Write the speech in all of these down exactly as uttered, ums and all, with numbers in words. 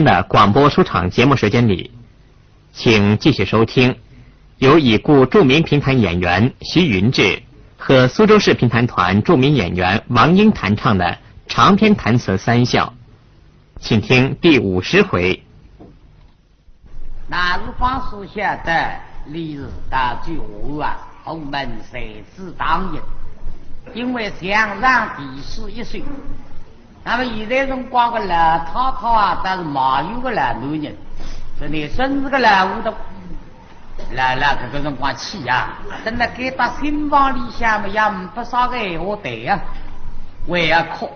的广播书场节目时间里，请继续收听由已故著名评弹演员徐云志和苏州市评弹团著名演员王英弹唱的长篇弹词《三笑》，请听第五十回。那是方叔晓得，李氏大酒后啊，后门谁知当夜，因为墙上地势一碎。那么现在辰光个老太太啊，倒是蛮有个老男人，真的真是个老糊涂。老老搿个辰光气呀，等辣该搭新房里向么也没啥个闲话谈呀，还要哭。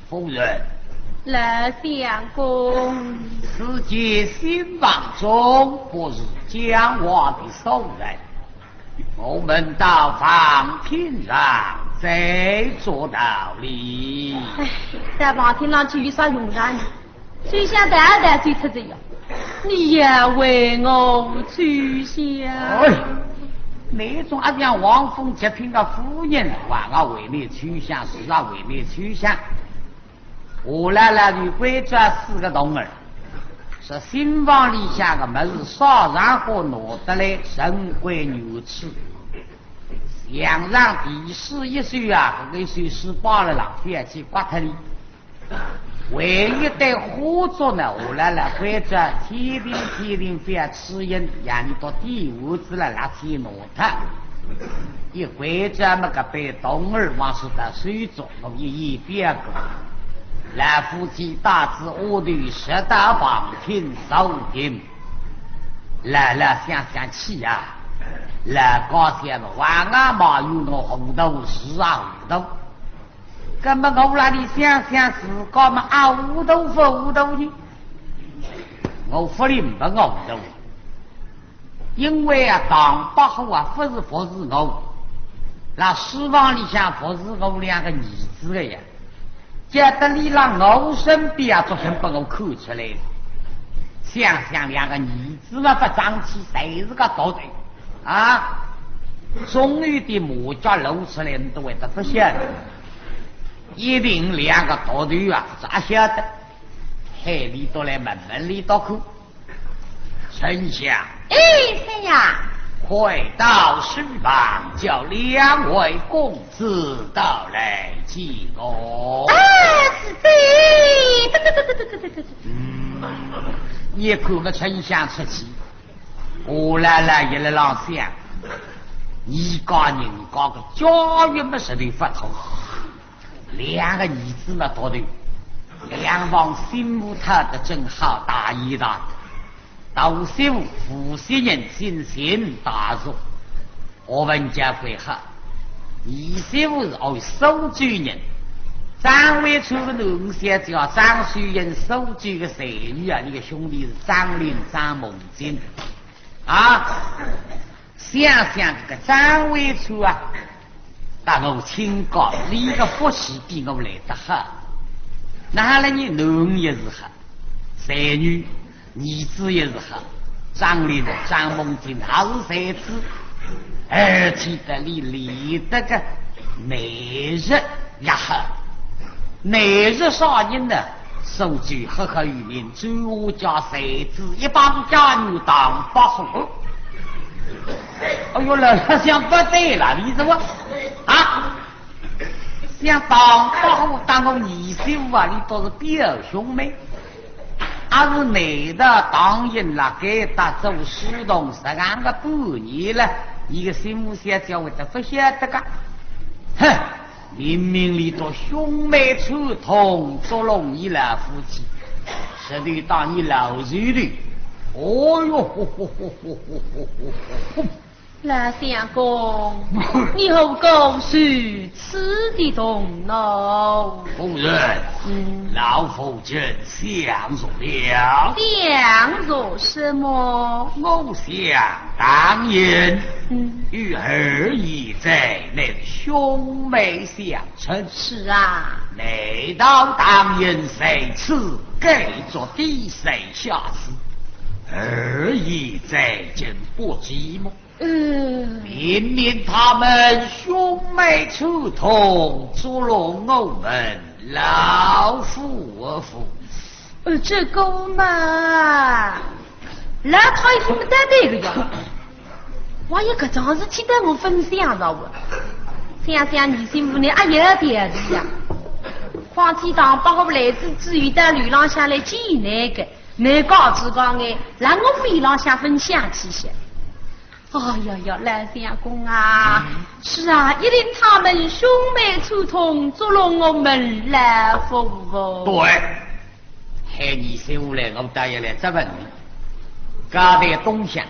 夫人，老相公，此间新房中不是讲话的所在，我们到房厅上再做道理。哎，到房厅上去有啥用场呢？秋香淡淡就出这样，你也为我秋香。哎，那种阿像王府极品的夫人，还要为你秋香，是啊，为你秋香。我来了，你关照四个童儿，说新房里向个物事啥场化拿得来，人归原处。墙上地势一碎啊，搿个碎水摆了啦，覅去刮脱哩。唯一对花烛呢，我来了关照，天庭天庭覅去引，让你到底下子了，拿去拿脱。一关照么，搿班童儿往是得收着。 我一言不过，老夫妻带仔丫头直到旁边坐定。老老想想去呀，老高兴么，王阿妈有我糊涂是啊糊涂。那么我那里想想自家么啊糊涂不糊涂呢？我不灵不糊涂。 因为啊，唐伯虎啊，不是服侍我，那书房里向服侍我两个儿子的呀，叫得俚让我身边啊，作兴把我看出来了。想想两个儿子嘛，不争气，侪是个独头啊，终于的马脚露出来，你都会得不晓得。一定两个独头啊，咋晓得？海里都来问问里都看。 丞相。哎，三爷。快到书房，叫两位公子到来见我。啊，是的。嗯，一看么丞相出去，我来了一来浪想，一家人家个家运么实在不同。 两个儿子嘛，独头，两房媳妇讨得真好，大爷大。大媳妇无锡人，姓邢，大叔，学问交关好。二媳妇是哦，苏州人，张惠初个囡儿小姐，张秀英，苏州个才女啊，俚个兄弟是张林、张梦金啊。 想想这个张惠初啊，搭我亲家，俚个福气比我来得好。那了呢，囡儿也是好，才女，儿子也是好，张林、张梦金也是才子，而且搭俚离得个难日也好。难日啥人呢？苏州赫赫有名， 周家才子一帮家女唐伯虎。哎哟，老老想不对了，你怎么啊？像唐伯虎搭我二媳妇啊，俚倒是表兄妹。阿是难道唐寅辣该搭做书童实梗个半年了，一个新妇小姐会得不晓得个？哼！ 明明里头兄妹串通捉弄伲老夫妻，实头当伲老实头。哦哟，吼吼吼吼吼吼吼吼！老相公，你何故如此的动怒？夫人，嗯老夫君想着了。想着什么？我想当年，嗯与二爷在，乃是兄妹相称。是啊。难道当年在此该着低三下四？二爷在，竟不知么？嗯。明明他们兄妹串通，捉弄我们老夫妇。呃，这个嘛，老太太么担待个呀。万一搿桩事体搭我分享了哇，想想你心里呢，哎呀，点子呀。况且唐伯虎来之后，到楼浪向来见俚个，倷告诉讲哎，让我楼浪向分享几些。哎呀呀，老相公啊，嗯。是啊，一定他们兄妹串通，捉弄我们老夫妇。对。 喊你三五来，我倒要来质问你。刚才东厢，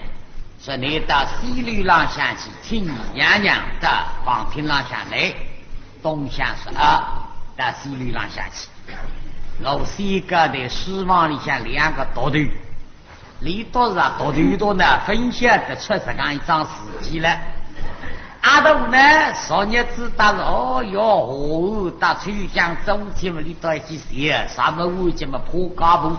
说你到西楼浪向去，请你娘娘到房厅浪向来。东厢说啊，到西楼浪向去。我先交代书房里向两个独头，俚笃是啊，独头独脑，分晓得出实梗一桩事体了。 阿头呢，昨日子搭是，哦哟，下午搭秋香中间么，俚笃一记笑，啥么晚节么破家婆，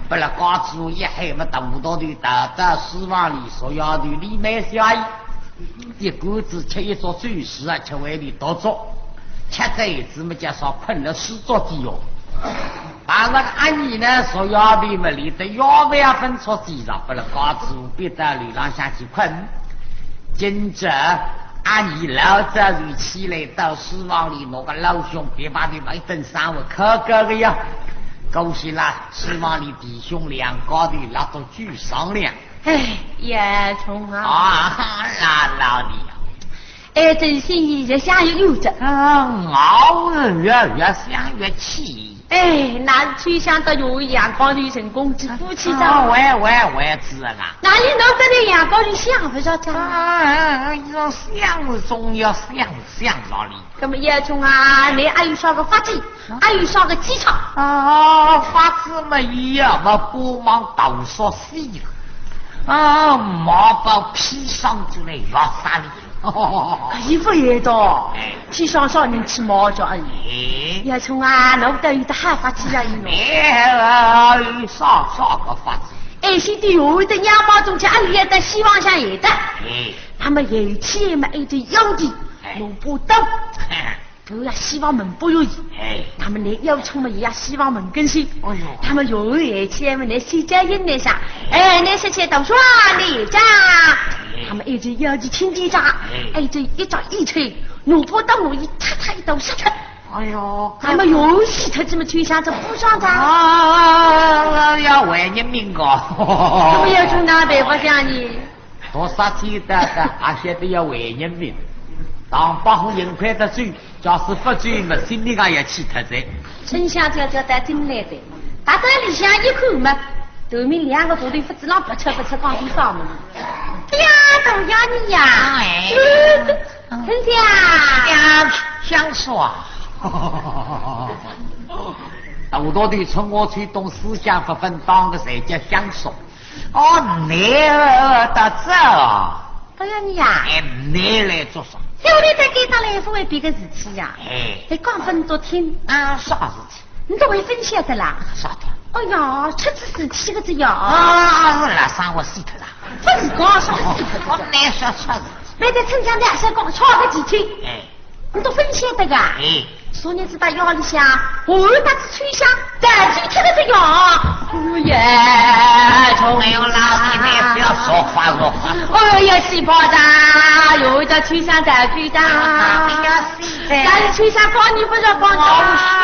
拨勒家主一喊么，大大头到到书房里，小丫头里蛮小一，一干子吃一桌酒席啊，吃完里独坐，吃仔一子么，叫啥困了四桌底哟。 把那个阿二呢，小丫头么，连得腰也分出几丈，拨勒家主逼到楼浪向去困。今朝阿二老早就起来，到书房里拿个老兄别把头么一顿生活，可高个呀。恭喜啦，书房里弟兄两家头拉到最商量。哎，也冲啊！啊，老老弟呀， 哎，真心意，越想越有劲。啊，我是越，越想越气。哎，那秋香搭有阳光女成功之夫妻档。啊，喂，喂，喂，子啊。那俚弄得俚阳光女想勿着哉。啊，要想总要想，想着俚。那么也冲啊，倷阿有啥个法子？阿有啥个计策？啊，法子么，要么帮忙倒说死了。啊，马包砒霜就来药杀俚。 哎，勿会的，哎。砒霜啥人去冒着啊？哎。也冲啊，那我倒有得好法子啊，有。哎，啥，啥个法子？哎，现在有的娘包中间，阿里也在希望上有的。哎。那么有钱嘛，一直要的，哎。萝卜刀。哎。都要希望门不如意。哎。那么倷要冲嘛，也要希望门更新。哎呦。那么有有钱嘛，倷先交银倷啥？哎，倷是钱多少啊？倷讲。哎。那么一直要的亲戚家，哎。哎，这一张一千， 侬不到我一塌塌一刀下去。哎呦，那么有死脱这么秋香，这不爽的。啊，要还人命个。那么要从哪办法讲呢？多杀几个的，还晓得要还人命。唐伯虎幸亏得走，假使不走，么性命也要去脱哉。春香姐姐带进来的，踏到里向一看嘛，头面两个大头发子浪不吃不吃，光头上门。哎呀，大爷你呀！哎。 春香。呀，香叔啊。大大头冲我吹动思想不分当个，才叫香叔。哦，你儿到这啊？哎呀，你呀。哎，你来做啥？小弟在街上来一回别个事体呀。哎。哎，讲分做听。啊，啥事体？你怎么会分晓得啦？啥的？哎呀，出仔事体个子呀。啊，是啦，生活死脱啦。不是讲啥个死脱个。我来说啥事体？没得春香在还是讲巧个事体。哎。 你都分晓得个？哎。昨日子到夜里向，我儿搭仔秋香，在这里吃了个药。哎呀，哎呦，老弟，你不要说话说话。哎呀，死跑的，有一个秋香在追的。哎呀，死的。但是秋香光你不说光我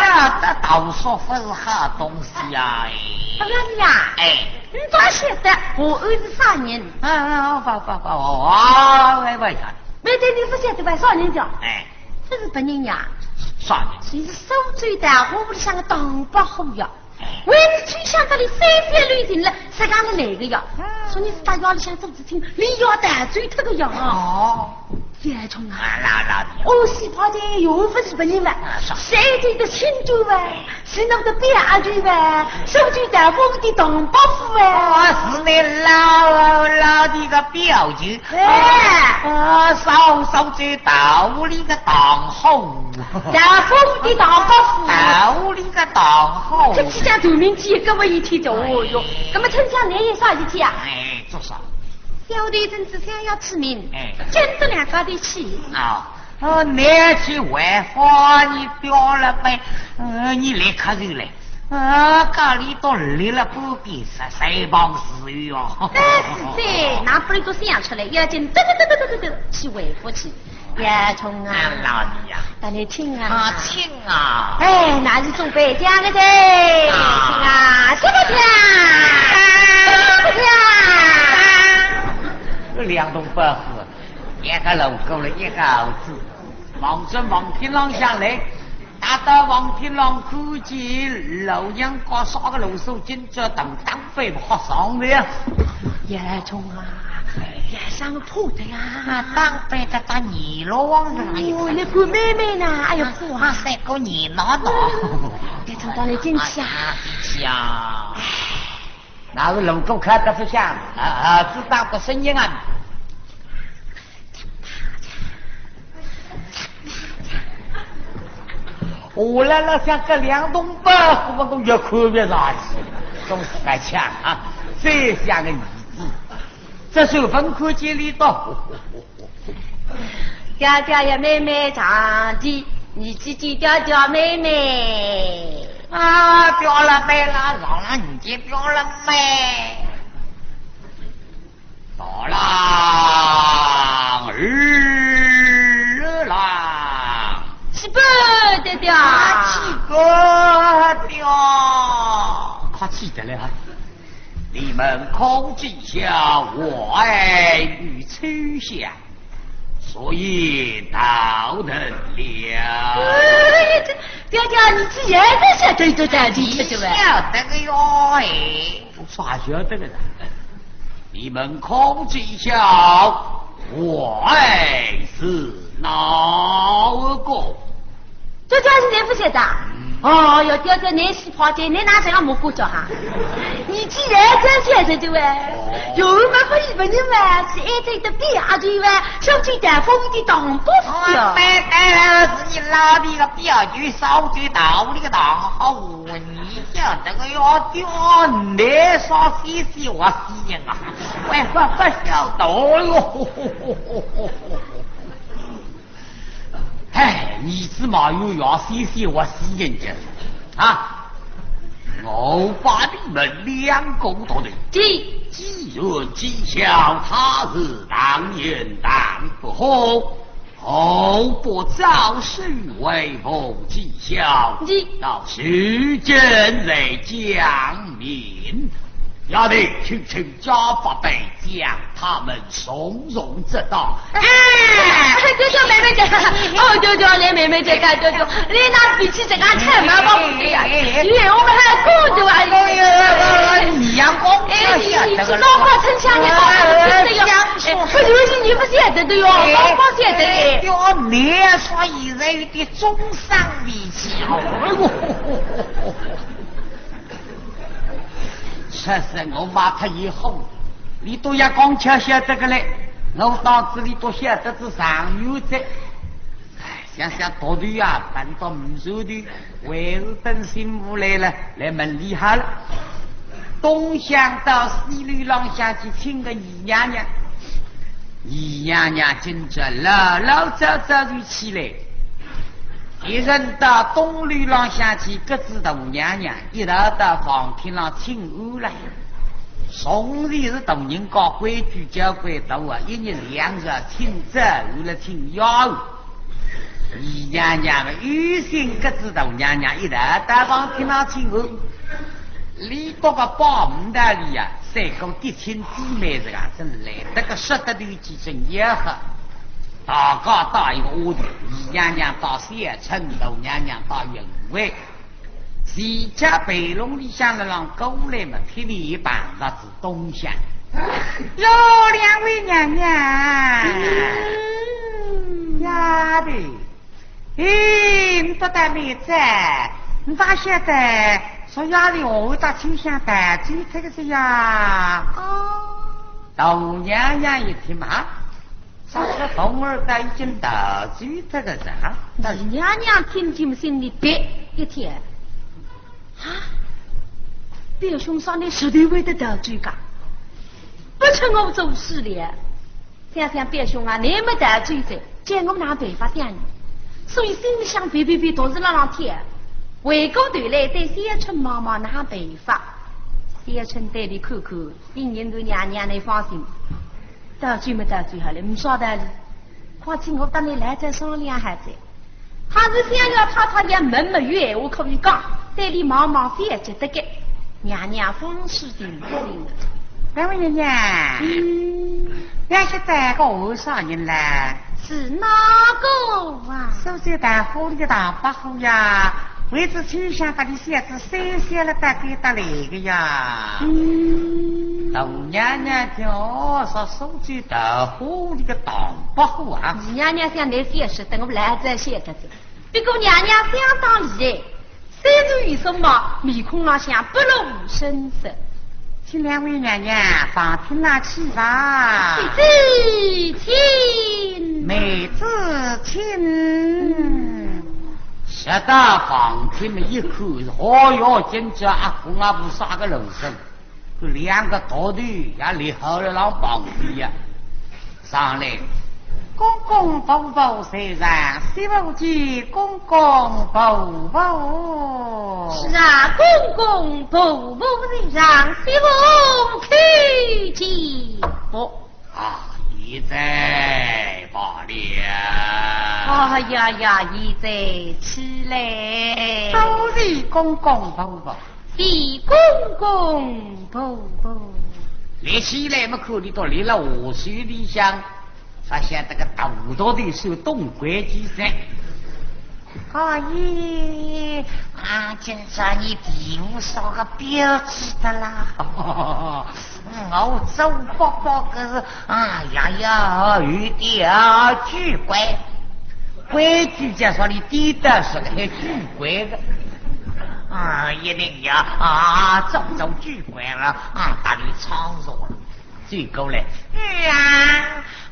晓得，倒说不是好东西呀，哎。不是呀。哎。你咋晓得我儿是啥人？啊，啊，啊，不，不，不，哦，哦，喂，喂，看。没得你不晓得吧？啥人叫？哎。 这是别人呀，啥人？就是苏州大火屋里向个唐伯虎呀。哎。为是秋香搭俚三番两次了，实梗个来个呀。啊。说你是到夜里向做事情，俚要逃走脱个呀。哦。也冲啊。啊，那，那你。哦，死跑的又不是别人了，啊，啥？谁这个亲眷啊？哎。 是侬个表舅哇，苏州大火屋里个唐伯虎哇。哦，是你老，老弟个表舅。哎。哦，苏，苏州大火屋里个唐虎。大火屋里个唐伯虎。大火屋里个唐虎。这气象传名记，搿么一天就，哦哟，哎。搿么春香倷有啥事体啊？哎，做啥？小弟真是想要出名，哎。跟仔两家头去。啊。 哦，你去回话，你掉了呗，呃，你立刻就来。啊，家里都立了半边，实在帮自由哦。但是这哪不能够想出来，要紧得得得得得得得去回复去。叶冲啊，啊，老弟呀。大人请啊。啊，请啊。哎，那是准备讲个噻，啊。请啊，这个讲，这个讲。这梁东伯父，一个路过了一个猴子，望准房厅浪向来， 踏到房厅浪看见老娘家啥个啰嗦，今朝当当被吓上了呀。叶冲啊，哎。叶生怕的呀。啊，当被他打泥罗网上来。哦，那个妹妹呢？哎呦，啊，不啊。啊，三个泥闹闹。叶冲到底进去啊。哎呀，进去啊。那是路过看得不像，啊，啊，只当个声音啊。 我来了，像个梁东伯，我们都越看越生气，总是该抢啊，这像个儿子，这手分看见里头。爹爹呀，妹妹长的，你去见爹爹妹妹。啊，表了妹了，让了你去表了妹。 大郎、二郎，起不得的。啊，起不得。快起得来啊！你们可知晓我爱女秋香，所以到人了。哎，这爹爹，你自然在这对对对，你晓得个哟，哎。 我啥晓得个呢？你们可知晓我爱是哪个？这就是你不晓得啊？嗯。哦哟，爹爹，你是跑的，你哪这样没顾着哈？你既然这样晓得的喂，哦。有么不一个人嘛，是爱这个表弟喂，想去谈风的当不是哟。哦，对对，是你老弟个表弟，少知道理个大好。 你讲这个要叫你说西西我西人啊，我不不晓得哟。哎，你只嘛有要西西我西人的啊？我把你们两个都得。既既然知晓他是当仁当不好， 何不早些回复知晓？你到时间再讲明。丫头，去请家法备，将他们从容接到。哎，舅舅，妹妹姐，哦，舅舅，你妹妹姐，舅舅，你那脾气这个太蛮暴了呀！哎，哎，哎，哎。因为我们还顾着啊。哎呀，你阳光，哎，你，你是高考城乡的，高考城乡的哟。哎，哎，哎，哎。 哎，不就是你不晓得的哟，哎，我不晓得哎。哎，要你说现在有点中伤脾气哦。哎呦，这是我骂他以后，你都要讲吃晓得个嘞，我到这里都晓得是上有这。哎，想想到底啊，搬到五洲的，还是等媳妇来了，来问你好了。 东厢到西楼浪向去请个二娘娘。二娘娘今朝老老早早就起来，一人到东楼浪向去，跟仔大娘娘一道到房厅浪请安了。从前是大人家规矩交关大啊，一日两朝请早安了请丫鬟。 二娘娘嘛，有心跟仔大娘娘一道到房厅浪请安。俚笃个保姆搭里呀，三个嫡亲姊妹是啊，真来得个说得投机，真要好。大家到一个屋里，二娘娘到小春，大娘娘到云外。 自家背篓里向了浪过来嘛，偏偏一碰着仔东厢。哟，两位娘娘。嗯。丫头，哎，你不但没在，你哪晓得说丫头我到秋香带进去个是呀？哦。大娘娘一听嘛， 啥个童儿倒已经逃走脱个啥？二娘娘听见心里别一跳。啊，表兄说你实头会得逃走噶？不出我做事了。想想表兄啊，你没逃走噻，叫我哪办法想呢？所以心里想别别别，都是那样跳。回过头来对小春望望哪办法。小春对俚看看，应应是：娘娘倷放心，到最末到最好了，呒啥道理。况且我搭倷老早商量好哉，还是想要太太要问末有闲话可以讲，对俚望望勿要急得个。娘娘放心定心了。 两位爷爷，嗯。要晓得个我啥人啦？是哪个啊？苏州大河里个唐伯虎呀，为仔秋香搭俚小姐三小了，大概得来个呀。嗯。大娘娘叫啥苏州大河里个唐伯虎啊？二娘娘想倷小说，等我来再写个子。不过娘娘相当厉害， 虽然有什么面孔浪向不露声色。请两位娘娘房厅浪去吧。姐姐请。妹子请。嗯。直到房厅里一看，哦哟，今朝阿公阿婆啥个人声？ 搿两个大头也立好了浪旁边呀。上来，公公婆婆在上，媳妇见公公婆婆。是啊，公公婆婆在上，媳妇叩见。哦，啊，贤侄罢了。哎呀呀，贤侄起来。多谢公公婆婆。 谢公公婆婆。立起来么，看俚倒立勒下手里向，发现搿个大头头算东关鸡噻。哎呀，啊，今朝倷地府啥个标致的啦。嗯，我周伯伯可是，哎呀呀，有点啊，巨乖。规矩叫啥俚地道是个还巨乖的。啊，一定呀，啊，早早巨乖了，啊，搭俚唱着了。走过来。是啊，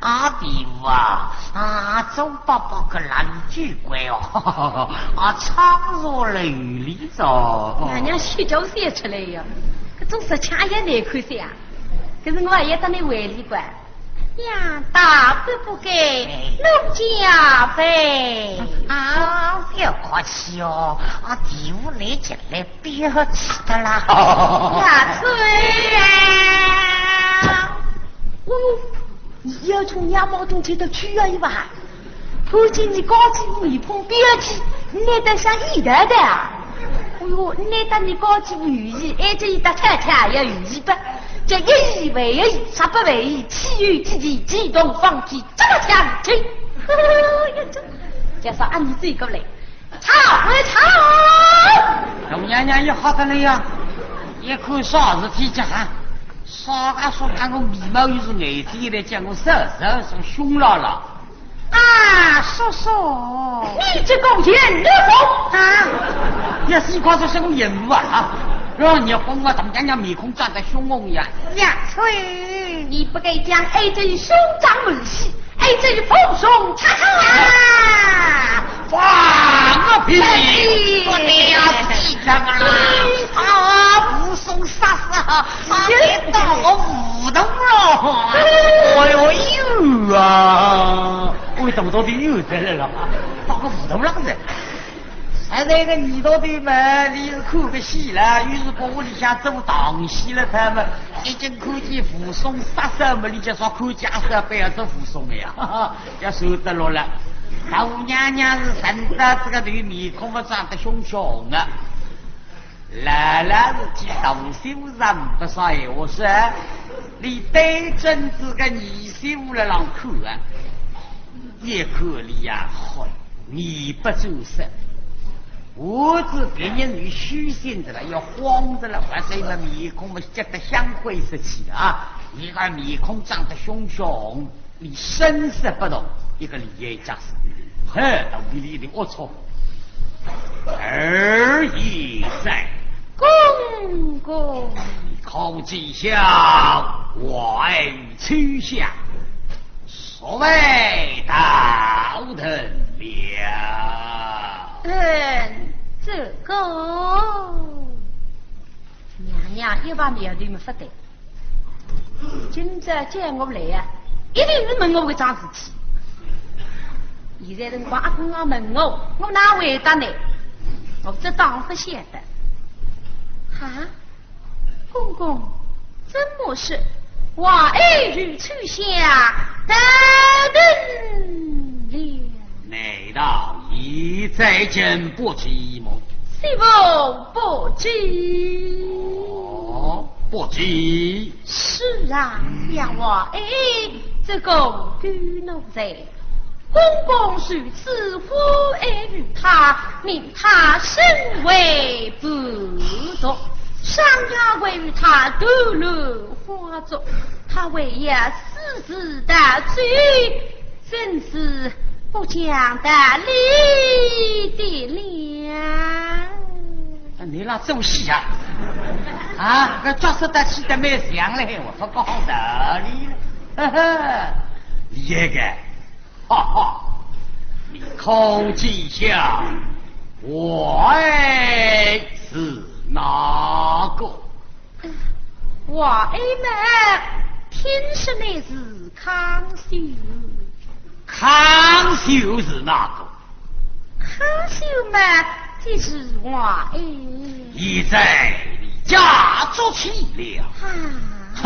啊，地府啊，啊，周伯伯可哪里巨乖哦，啊，唱着了有理着。娘娘笑叫笑出来呀，搿种实腔也难看些啊。可是我也要搭倷回礼个。 呀，大哥不给，哎。奴家呗。啊，不要客气哦，啊，地府来进来，不要气的啦。呀，对呀。哦哟，你要从娘毛中推到去啊，一把。 看见你高起面孔标致，你得像一代的啊。哎哟，你搭你高起武艺，哎，这一搭太太也有一个，这一一为一，十八为一，岂有此理，自动放屁，这么讲去。哎呀，这，就说啊，你走过来，吵归吵。大娘娘一吓得来呀，一看啥事体讲，啥个说看我眉毛又是眼睛的，叫我嫂嫂是凶了了。 啊，叔叔。你这个贱奴仆！啊，也是一块说什么人物啊？啊，让你疯了，怎么讲讲面孔涨得凶红呀？呀，吹！你不该讲哀珍兄长满喜，哀珍父兄拆开啊！放个屁！哎，不得要气张了！啊，武松杀死啊！啊，你到我武大郎了！哎呦，有啊！ 我等到底又得来了，放个武大郎哉。现在个女道头嘛，你是看个戏了，又是把屋里向做当戏了，他们已经看见武松杀手嘛，你就说看家手不要做武松的呀，哈哈，要受得落了。大娘娘是认得这个头面孔嘛，长得凶凶的。 老老实实大媳妇上不少闲话说，你对准这个二媳妇来浪看啊，一看你呀，好，你不作声。我知别人有虚心的了，要慌的了，把这个面孔嘛，急得像灰色起的啊！你看面孔长得凶凶， 你身世不同，一个厉害家世，嘿，到底你的龌龊。二爷在。公公。你可知晓我儿秋香素未到堂了？嗯，这个。娘娘一把苗头没发呆。 今朝叫我来呀，一定是问我搿桩事体。现在辰光阿公阿问我，我哪回答呢？我这当不晓得。啊，公公，怎么是？话儿如初夏，大人了。难道你再见不寂寞？媳妇不寂。哦，不寂。是啊，嗯。想话儿这个狗奴才， 公公如此关爱于她，命她身为伴读，商鞅为她读了花烛，她为要四字大嘴，真是不讲道理的了。啊，你那做戏啊？啊，搿角色搭戏得蛮像嘞，我勿讲道理了。呵呵，李爷个， 哈哈，你可知晓华儿是哪个？华儿嘛，听说乃是康熙。康熙是哪个？康熙嘛，就是华儿。现在你假作起了。啊。哼，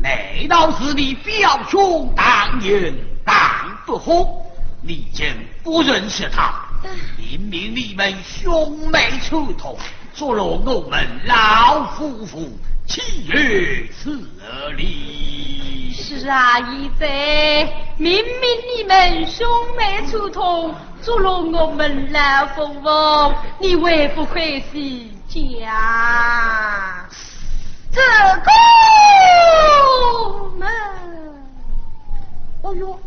难道是你表兄唐寅唐伯虎？你竟不认识他？明明你们兄妹串通，捉弄我们老夫妇，岂有此理！是啊，贤侄，明明你们兄妹串通，捉弄我们老夫妇，你为何不去 讲这个嘛。哦哟，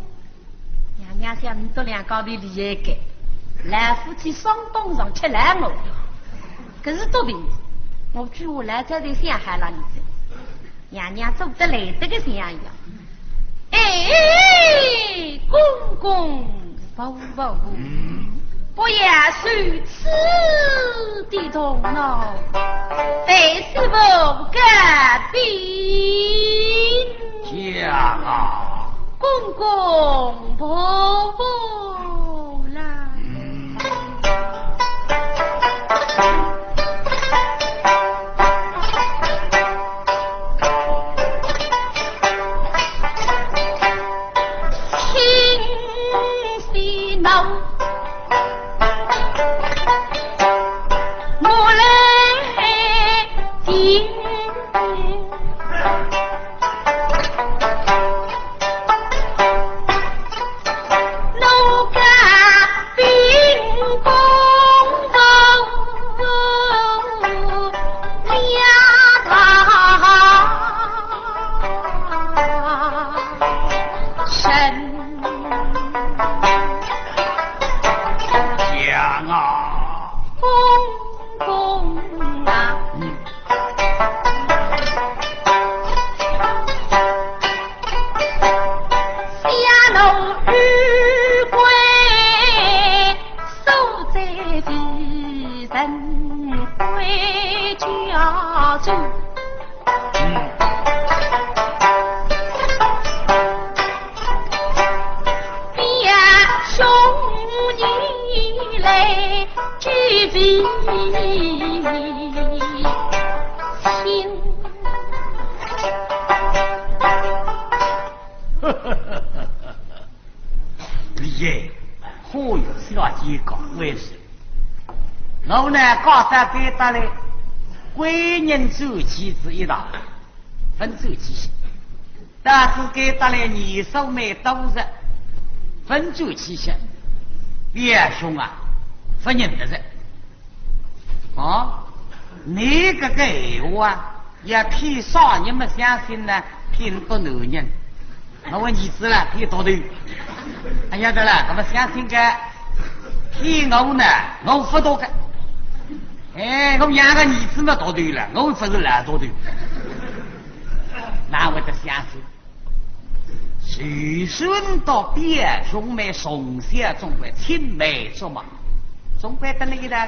娘娘想，倷笃两家头厉害个，老夫妻双档上吃烂我，搿是多病，我句话来早就想好了，你这娘娘做得来得个像样。 哎，公公婆婆，嗯。不要受此的动怒，待媳妇告禀。讲啊。公公婆婆啦。嗯。 讲啊。公公啊。嗯。 下楼遇鬼，守在避人归家中。嗯。 表兄你来救父亲。李爷，可有小姐讲为是？我呢，告诉给他嘞，贵人走棋子一道，分走棋。 但是该搭来年数蛮多了，分转去些，表兄啊，不认得了。哦，你这个闲话啊，要骗啥人么相信呢？骗个男人。我问儿子了，骗大头。哎呀，对了，那么相信个骗我呢，我不多个。哎，我养个儿子么大头了，我不是老大头。 哪会得相信？就算到表兄妹从小总归青梅竹马，总归等了一道，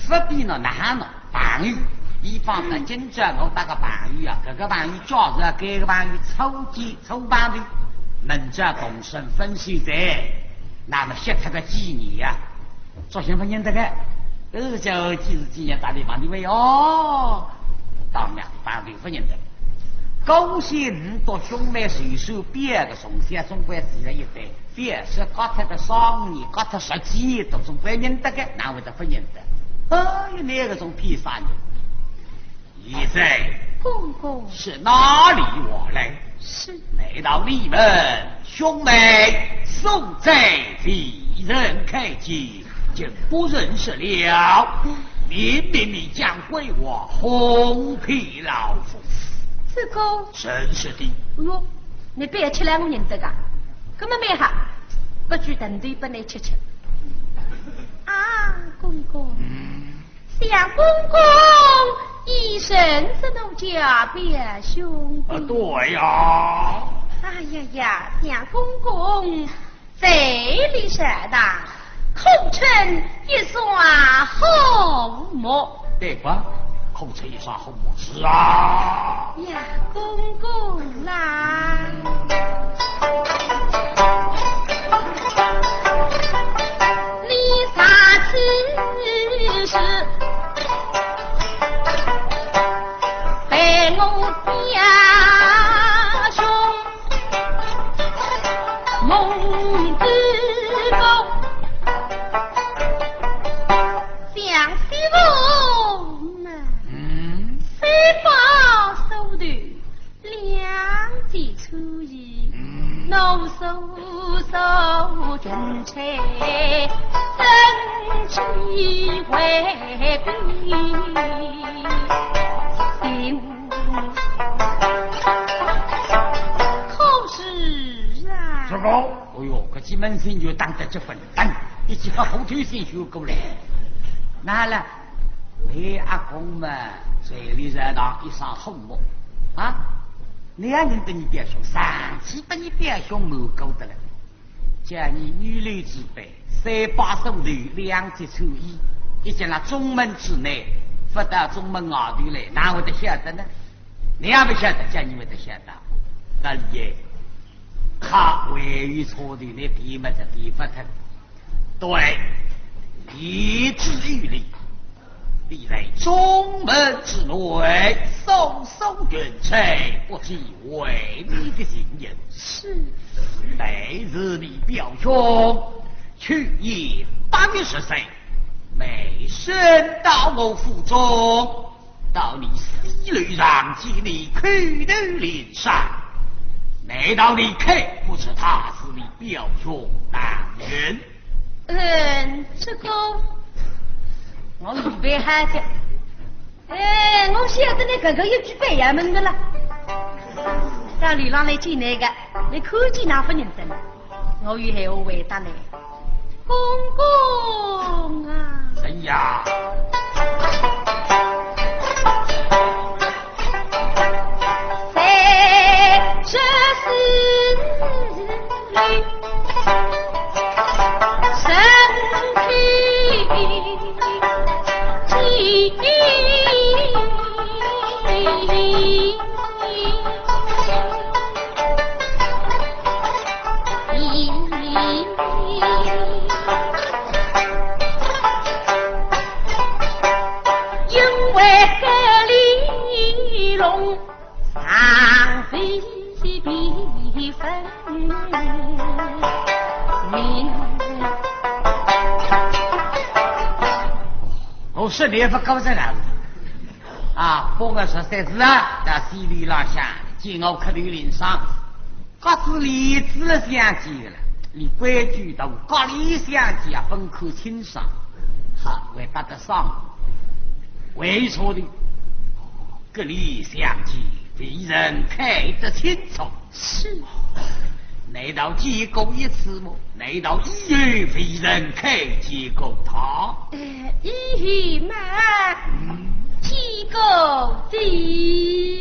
不比那男的朋友。比方说，今朝我搭个朋友啊，搿个朋友假使啊，搿个朋友初见初碰头，明朝同生分手哉，那么惜脱个几年啊，作兴不认得个。呃，叫几时几年打的嘛，你问哦，当然当然不认得。高兴到兄妹手手边个，从小总归住了一代，表示隔脱个双年，隔脱十几年，都总归认得个，哪会得不认得？哎哟，那个种披萨呢？ 现在公公。是哪里话来？是。难道你们兄妹素来未曾开口，竟不认识了？明明你将鬼话哄骗老夫。这个。真是的。哎哟，你别吃了，我认得个，根本没哈，不许等对不能吃吃。啊，公公。嗯。 想公公已认识奴家表兄的。啊，对呀。哎呀呀，想公公嘴里说的，可称一双好目。对吧？可称一双好目，是啊。呀，公公啦。 你啥事是被我表兄蒙的福？想媳妇嘛，嗯。三把手头 两件初一，嗯。老手手人才，真气为民心。可是啊。这个，哎哟，搿记门神就打得结棍，噔，一记好后退先学过来。那了， 你阿公嘛，嘴里热当一双好目啊，你也认得你表兄，上次把你表兄瞒过的了，叫你女流之辈，三把手头两截秋衣，一进了中门之内，不到中门外头来，哪会得晓得呢？你也不晓得，叫你会得晓得。大爷，他还有错的，你比么子比不得。 对，言之有理。你在中门之内，搜搜云彩，不知为你的情形。是。但是你表兄，去年八月十三，卖身到我府中， 到你西楼上见你叩头领赏，难道你看不出他是你表兄大人？嗯，这个我预备好的。哎，我晓得你刚刚有句白衙门的了。到楼浪来见那个，你看见那不认得了。 我有闲话回答你。公公啊。谁呀？谁说是身体 因为这里龙常被分明。我说你不够这个啊，不过实在是啊，到西楼浪向见我磕头领赏，各自立仔相见的了，你规矩到各立相见啊，分看清爽，好，会搭得上。为啥呢？各立相见，未曾看得清楚。 是。难道见过一次么？难道以后未曾看见过他？呃，以后嘛，嗯。见过的。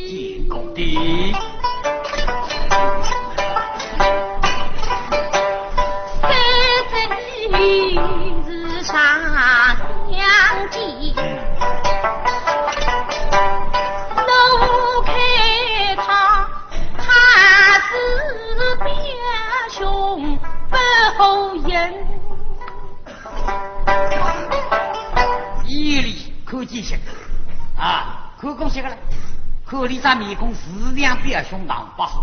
见过的。三十年时常相见，嗯。我看他 他是表兄不好认。一啊，看过去个了，看俚只面孔，是像表兄唐伯虎。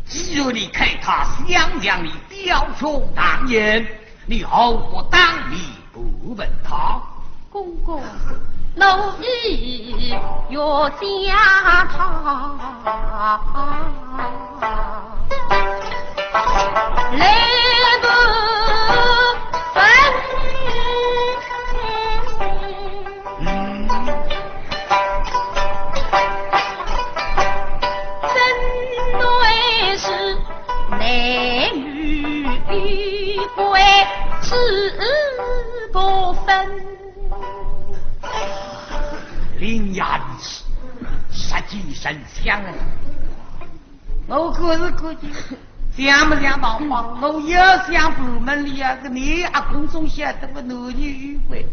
既然你看他像像你表兄唐寅，你何不当面盘问他？公公，奴意欲将他来盘问。 怎奈是男女有别之不分。伶牙俐齿，舌尖生香啊！ 我可是看见，像不像大方？我要想部门里啊，搿你阿公总晓得个男女有别。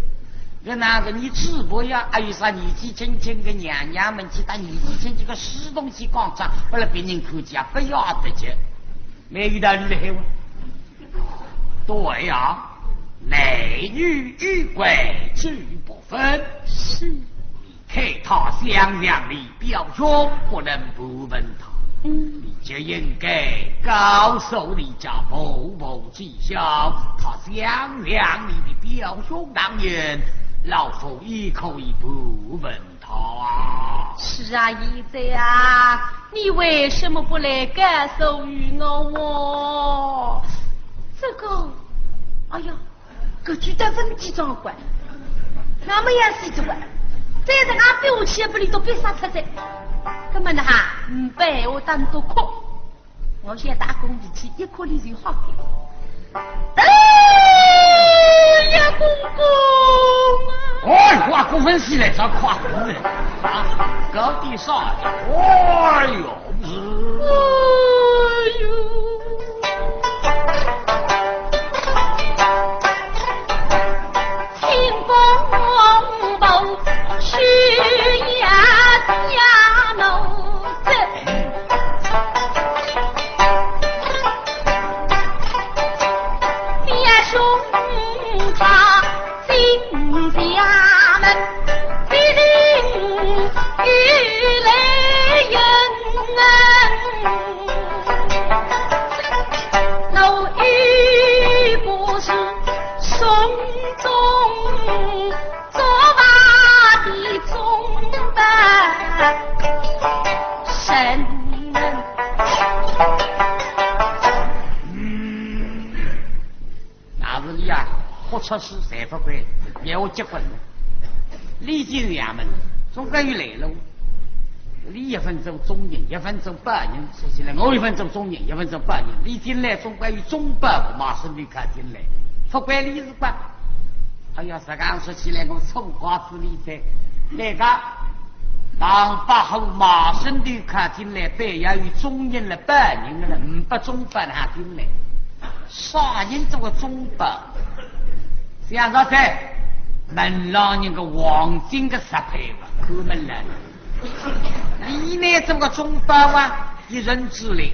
搿哪个你主婆呀，还有啥年纪轻轻个娘娘们，去搭年纪轻轻个书童去讲讲，拨了别人看见啊，不要得急。蛮有道理的，嘿哇。对呀，男女有别之不分。是。 看他像像你表兄，不能不问他。嗯。你就应该告诉你家婆婆知晓，他像像你的表兄唐寅，老夫也可以不问他啊。是啊，贤侄啊，你为什么不来告诉于我哦？这个，哎呀， 搿句得问题状况，那么也是这个，再是俺表姐不里都别杀出来，根本的哈，嗯，白话当多哭。我现在打工力气，一哭你就好个。哎呀，公公啊！哎，哇，公分起来，这快活呢，啊，高低少的，哎呦！ 哎呦，清风不须呀家奴子，表兄他 进衙门，必定有来人。我又不是送终做法的忠报人。嗯。 那是俚啊，豁出去侪勿管，让我结棍了。俚进衙门，总归有来路。俚一份做忠人，一份做报人，说起来，我一份做忠人，一份做报人。俚进来总归有忠报，马上就看进来，勿管俚是吧？哎呀，实梗说起来，我错怪仔俚哉。那个，唐伯虎马上就看进来，必要有忠人了，报人了，呒不忠报哪进来？ 啥人做个忠报？想着哉，门浪人个黄金个石牌吧，看门来了。俚呢做个忠报啊，一人之力。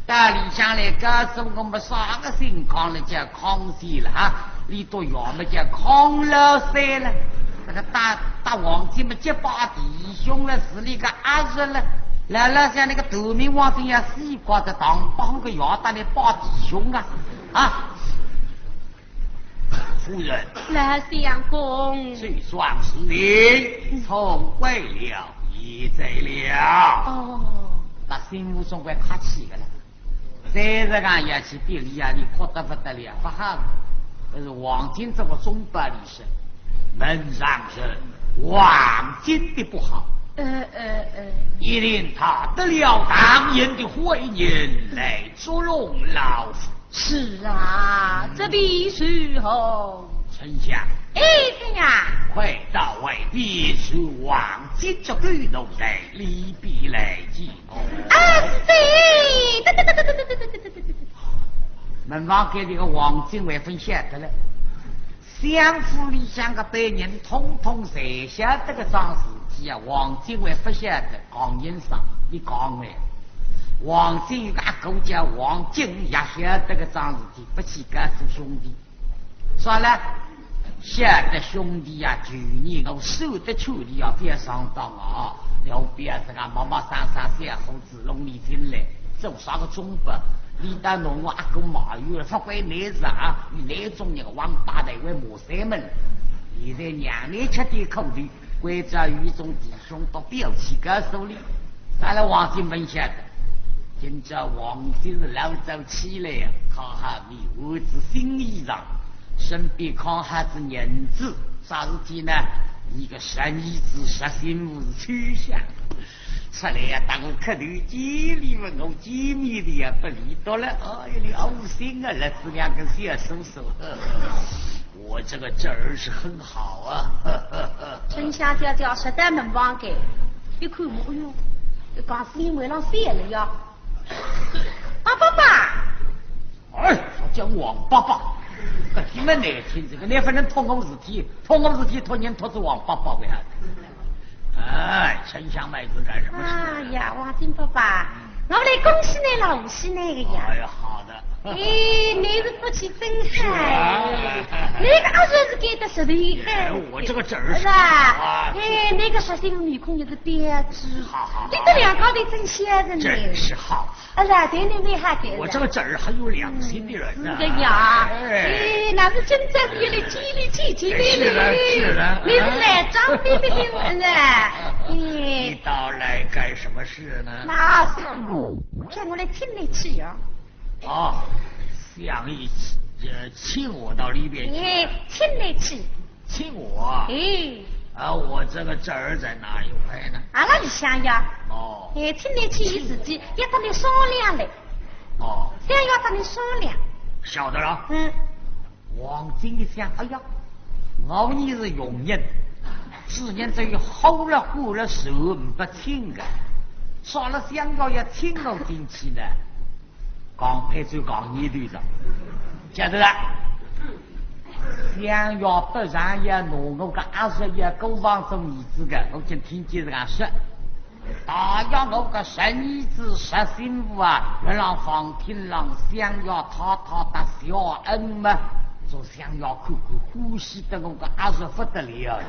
到里向来告诉我们啥个情况了，叫康熙了哈，俚笃爷么叫康老三了。那个搭搭黄金么结拜弟兄了，是俚个阿侄了。老老想那个头名王金要死光的，唐伯虎个爷搭俚拜弟兄啊。 啊，夫人。老相公。这桩事情总归了，也哉了。哦。那心腹总归客气个了。再是讲要去别离啊，你哭得不得了，不好。可是黄金这个忠报里说，门上人黄金的不好。呃，呃，呃。一定他得了唐寅的婚姻来捉弄老夫。 是啊，这便如何？丞相。哎，怎样？快到外边，将黄金交给奴才，里边来见我。啊，是的。门房间里个黄金还勿晓得了。 相府里向个辈人统统侪晓得搿桩事体啊，黄金还勿晓得，讲人啥，你讲哎。黄金有个阿哥叫黄金，也晓得搿桩事体，勿去告诉兄弟。算了，晓得兄弟呀，旧年我受得秋的呀，覅上当啊，要覅自家妈妈生生小伙子弄你进来，做啥个中吧？你倒拿我阿哥骂远了，勿怪你是啊，你那种人王八蛋会骂三门。现在让你吃点苦头，关照与众弟兄都表起告诉你。再来王金文晓得，今朝王金是老早起来呀，看好面，换仔新衣裳，身边看好仔银子，啥事体呢？一个十二子十新妇是秋香。出来呀，当我磕头见礼嘛，我见面的呀，不礼多了。哎呀，你好心啊，来仔两个小叔叔。我这个侄儿是很好啊。春香姐姐实在门房间，一看，哎哟，讲声音为了散了呀。啊，爸爸！哎，叫王伯伯，搿听了难听，这个你勿能托我事体，托我事体，托人托仔王伯伯为啥？哎，春香妹子干什么事啊？哎呀，王金伯伯，我来恭喜你了，贺喜你个呀。哎呀，好的。哎，你是福气真好。是啊。你个阿叔是该得十岁哎，我这个侄儿是吧？是啊。哎，你个十岁面孔也是标致，好好好。你这两家头真孝顺呢。真是好。哎呀，对你厉害点。我这个侄儿很有良心的人呢。嗯，对呀。哎。哎，那是真正的来激励姐姐的是的，是的。你是来装逼的人呢。哎。你到来干什么事呢？那是，叫我来请你去呀。哦，相爷，呃，请我到里边去。哎，请你去。请我？哎。啊，我这个侄儿在哪一块呢？阿拉里向呀。哦。哎，请你去有事体，要搭你商量嘞。哦。想要搭你商量。晓得了。嗯。王金一想，哎呀，我呢是穷人，只能只有好了好了，受唔不亲个，啥了想要要请我进去呢？ 讲配酒讲念头上，晓得了。想要不然也拿我个阿叔也过房做儿子个，我就听见是讲说，大约我个十二子十新妇啊，辣浪房厅浪想要讨讨搭小恩嘛，就想要看看欢喜得我个阿叔不得了，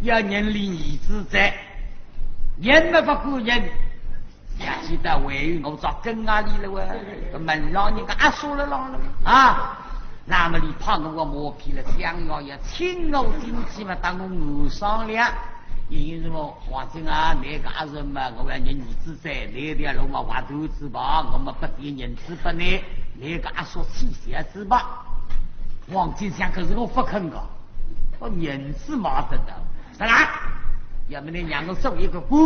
要认领儿子哉，认么不过认。 也记得为我早跟啊里了喂，搿门浪人家阿叔了浪了啊，那么你怕我个毛皮了，想要要请我进去嘛，搭我商量。因为什么？王金啊，你个阿叔嘛，我要认儿子哉，你的路嘛，划头子吧，我们不点银子不呢，你个阿叔起小子吧。王金想，可是我不肯个，我银子买得到。 啥啦？要么你让我做一个官，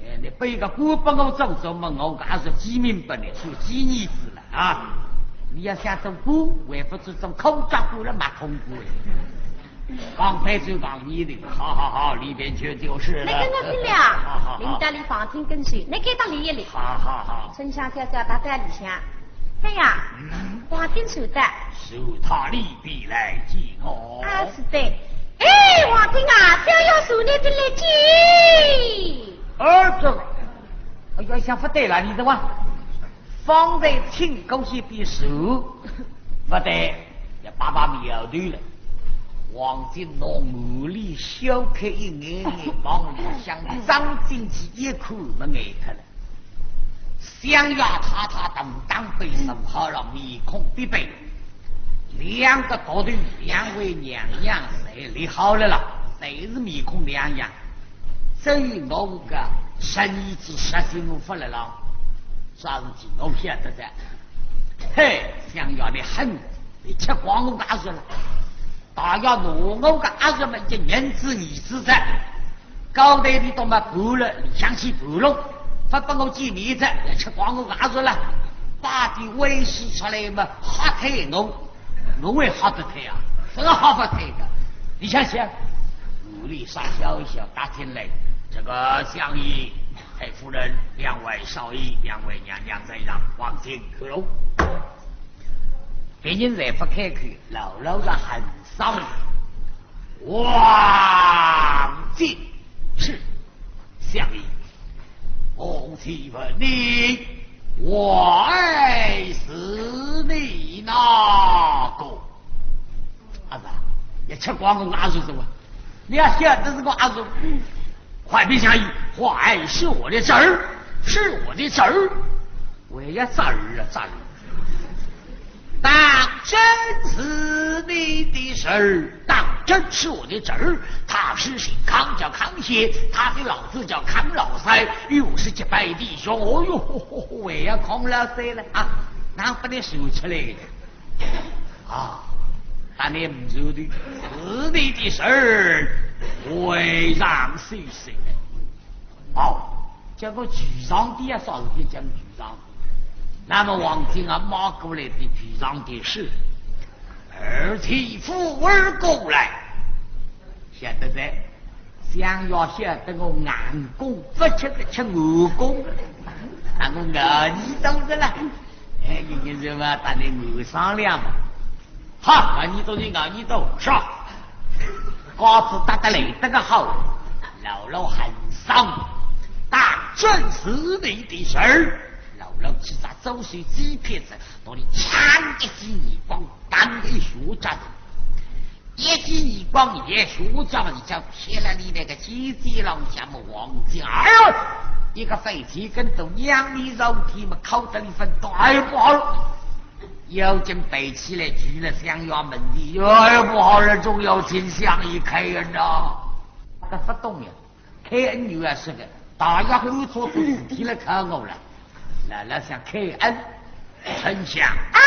哎，你拨一个官拨我做做嘛，我个阿叔寄名拨你，做寄儿子了啊。你要想做官，还不如做科举官了，蛮痛苦的。讲配酒讲念头，好好好，里边去就是了。那个我听了，好好好。领到里房厅跟前，那个到里一里。好好好。春香姐姐搭在里向。 哎呀，嗯。王金寿的。寿他里边来见我。啊，是的。哎，王金啊，小爷受你的来见。儿子，哎呀，想不对了，你这话，方才请过些的寿，不对，也爸爸苗头了。王金拿满脸笑开一眼眼，望里向张进去一看，没眼看了。 相爷太太等当背坐好了，面孔必白。两个独头，两位娘娘侪立好了啦，侪是面孔两样。至于我个十二子十新妇勿来了，啥事体我晓得哉。嘿，相爷你狠，你吃光我个阿叔了，大爷拿我个阿叔么，一认仔儿子哉。 高头里头嘛盘了，里向去盘了，勿拨我见面哉，也吃光我个阿叔了。摆点威势出来嘛，吓退我，我会吓得退啊？真个吓勿退个。你想想，屋里啥消息打进来，这个相爷、太夫人、两位少爷、两位娘娘在上，王金去了。别人侪勿开口，老老实实喊声。 王金。是。相爷，我请问你，我爱是你哪个？阿是，也吃光我阿叔是吧？你要晓得是我阿叔，嗯，快别讲，花儿是我的侄儿，是我的侄儿，我也侄儿啊，侄儿。当真是你的侄儿，当真是我的侄儿。他是姓康，叫康熙，他的老子叫康老三，又是结拜弟兄。哦哟，我也康老三了啊，哪不能说出来的？ 啊，当然不是的，是你的侄儿，为上是谁？哦，这个局长的呀，啥事体讲局长？那么王进啊，骂过来的局长的是，二弟扶我过来，晓得哉。 想要晓得我硬功，不吃的吃硬功，那我硬你懂得了。哎，你你什么，大家硬商量嘛。好，硬你懂就硬你懂，是吧？架子搭得来得个好，老老很爽，当真是你的侄儿。老老去找周秀几片子，拿你抢一记耳光，打个血渣子。 一记耳光，一血渣子，贴了你那个肩胛浪向么王进儿，一个飞起跟头，仰面朝天么敲得里分到，哎，不好了！腰间背起来，举了想要门的，哎，不好了，总要紧想一开呀呐。搿勿懂呀，开恩又要说个，大家后头都是提了看我了。 老老想开恩，丞相啊，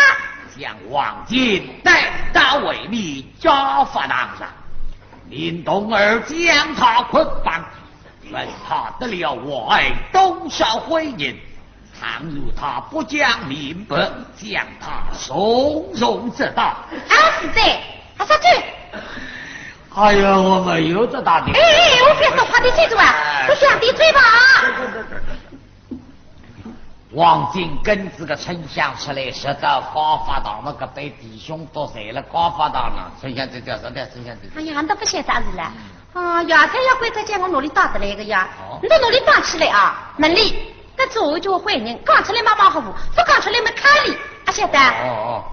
将王进带到外面家法堂上，命童儿将他捆绑，问他得了外多少灰银，倘若他不讲明白，将他重重责打。啊，是的，啊，是的。哎呀，我没有这打的。哎，哎，我不要说话的，记住啊，我讲的对吧？ 王进跟仔个丞相出来，直到家法堂么，搿班弟兄都在了家法堂上。丞相这叫啥的？丞相这……哎呀，俺都不晓得是了。啊呀，这要怪他叫我哪里打得来个呀？哦。你到哪里打起来啊？门里，搿做就坏人，讲出来嘛马虎，不讲出来嘛看理，啊，晓得？哦，哦。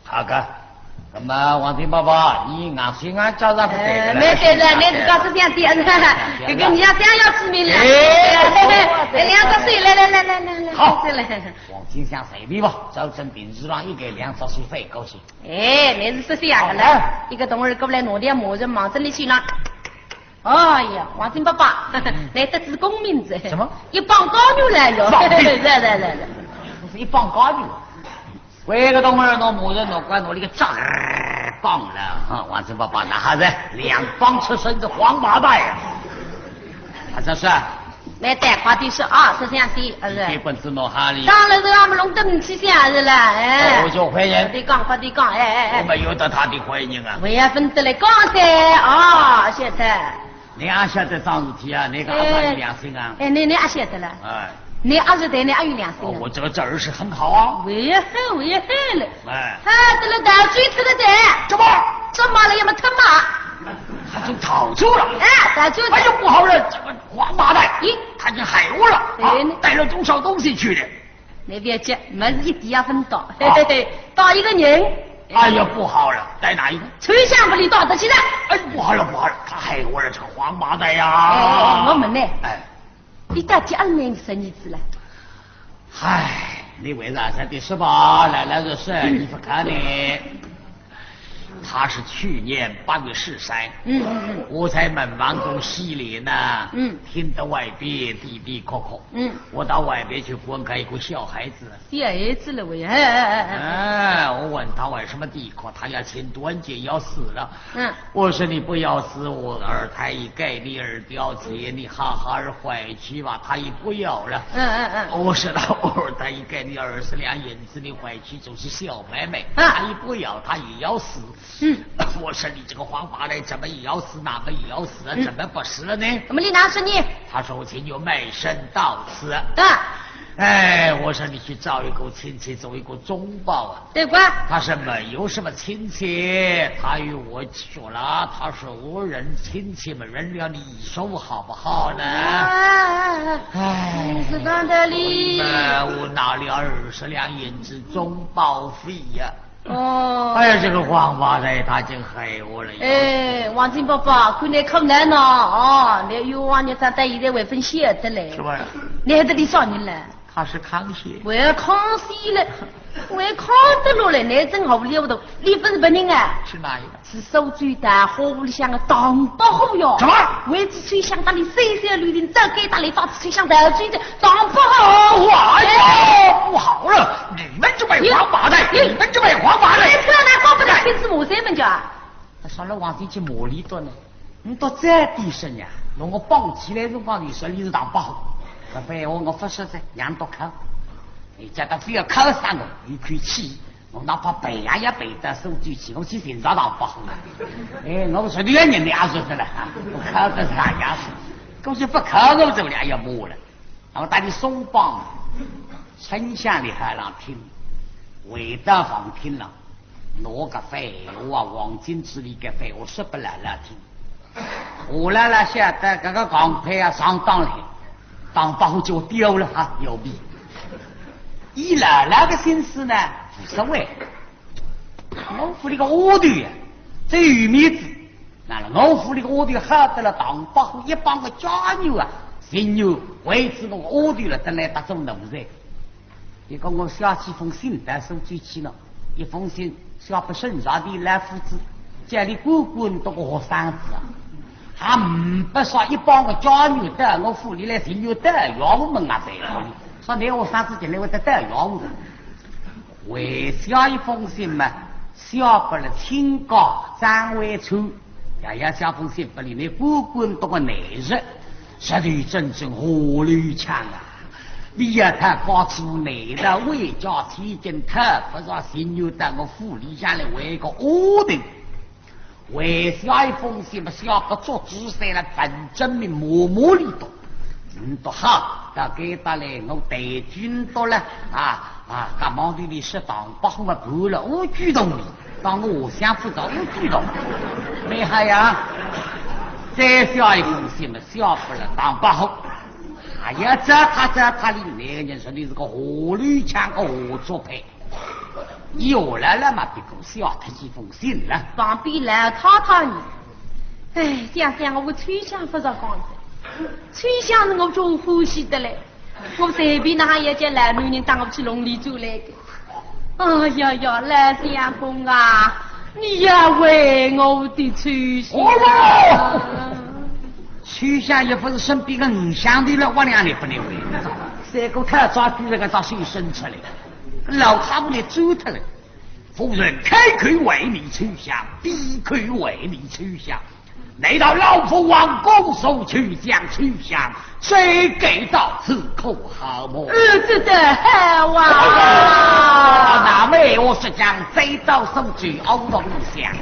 好个，那么王进伯伯，你硬性啊，叫啥不对的了？哎，没对的，你自家是这样的，这个你要这样要致命了。哎，哎，两只手，来来来来来来，好，再来。王进想随便吧，照正平时上一个两只手翻过去。哎，你是这样的了，好，一个童儿过来，拿点骂人望着你身上。 哎呀，王进伯伯，嗯。来得仔功名哉。什么？一帮高伲来哟。放屁！来来来来。是一帮高伲。搿个童儿拿骂人拿关拿了个扎儿棒了，哈，王进伯伯哪哈子？两帮出身的王八蛋呀！啊，这是？来，带快点说啊，是这样的，啊，是。你给本子弄好哩。当然是俺们弄得不起想是了，哎。哦，就坏人。快点讲，快点讲，哎，哎，哎。我们有得他的坏人啊。我也分得来讲噻，啊，现在。 你阿晓得桩事体啊？你个阿爸有良心啊？哎，你，你阿晓得了？哎。你阿是对你阿有良心啊？哦，我这个侄儿是很好啊。我也很，我也很了。哎。哎，得了，大嘴吃的对。怎么？怎么了？也没吞嘛。他就逃走了。哎，逃走了。哎呦，不好了，这个王八蛋，咦？他已经害我了啊！对呢。带了多少东西去的？ 那边去，没事，一点也分到，啊。嘿嘿嘿，到一个人。哎呀，不好了，带哪一个？丞相府里到得去的。哎，不好了，不好了，他害我了，这个王八蛋呀！哎，我问你，哎。你到底阿是你生儿子了？唉，你为啥在这说吧？来来说说，你不看呢？ 他是去年八月十三，嗯嗯嗯。我在门房中洗脸呢，嗯。听得外边嘀嘀咕咕，嗯。我到外边去观看一个小孩子。小孩子了喂，哎哎哎哎。哎，我问他为什么嘀咕，他要请短见，要死了。嗯。我说你不要死，我二太爷给你二表姐，你好好儿回去吧，他也不要了。嗯嗯嗯。我说那我二太爷给你二十两银子，你回去就是小妹妹，啊。他也不要，他也要死。 嗯。我说你这个王八蛋，怎么也要死，那么也要死啊，嗯。怎么不死了呢？怎么你哪说呢？他说我请你卖身到此。啊。哎，我说你去找一个亲戚做一个中保啊。对吧？他说没有什么亲戚，他与我说了，他说无人亲戚嘛，认了你一说好不好呢？啊，哎，你是讲道理。那我拿了二十两银子中保费呀。哦。哎呀，这个王八蛋，他真害我了呀。哎，王金伯伯，看你苦难呐，哦，你冤枉孽债到现在还勿晓得嘞。是吧？你还得理啥人嘞？他是康熙。我要康熙了，我要康得落来，你真好糊涂，你勿是别人啊？是哪一个？是苏州大花府里向个唐伯虎哟。什么？为仔秋香搭俚三三两两，早该搭俚到秋香到追着唐伯虎。哎呀，不好了！你们这帮王八蛋，你们这帮王八蛋！你不要拿高不得，天子骂三门叫啊！ 搿啥了王进去骂俚笃呢？你笃再低声呀，拿我绑起来辰光，你说你是唐伯虎，搿番闲话我勿说哉，让笃敲。你叫他非要敲杀我，有口气，我哪怕赔啊也赔到苏州去，我去寻着唐伯虎了。哎，我实在要人命也说得了啊，我敲得啥样子？估计勿敲我这里也要骂了。那么大家松绑，春香立海浪听，回到房厅了。 拿搿番闲话，王进之里搿番闲话说拨老老听。我老老晓得搿个刚才啊上当了，唐伯虎就丢了哈，有病。以老老个心思呢，无所谓。我府里个丫头呀，最有面子。那了，我府里个丫头好得了，唐伯虎一帮个家女啊，情愿为仔我丫头了，等来搭做奴才。 伊讲我写几封信到苏州去呢，一封信写拨沈家的老夫子，叫俚管管笃个学生子啊，还呒不说一帮个家女到我府里来寻我讨要我们啊，对不对？说你学生子进来会得讨要我。还写一封信嘛，写拨了亲家张惠春，爷爷写封信拨俚，你管管笃个内侄。 实头真正下流腔啊！你呀，他告诉你的，为家千金，他不是情愿到我府里向来为个丫头。为啥一封信嘛，写拨做仔三了，反正你摸摸里头，嗯，都好，到该搭来，我带军到了啊。 啊，搿忙头里说唐伯虎嘛，判了，我举动哩，当我想不到，我举动，没害呀。再写一封信嘛，写拨了唐伯虎。哎呀，这他这他里那个人说你是个下流腔个下作派。有了了嘛，别个写他几封信了。旁边老太太呢？哎，想想我秋香不着讲的，秋香是我最欢喜的嘞。 我随便哪哈也叫老男人带我去弄里转来的。哎呀呀，老相公啊，你要为我的秋香。哦，秋香也不是身边个女相的了，我两里不能为。三个太早举了个大手伸出来，老太婆来走脱了。夫人开口为你秋香，闭口为你秋香。 难道老夫王公所求将秋香，谁给到此口号么？儿子的好啊！那么我是将这道手指凹到你想。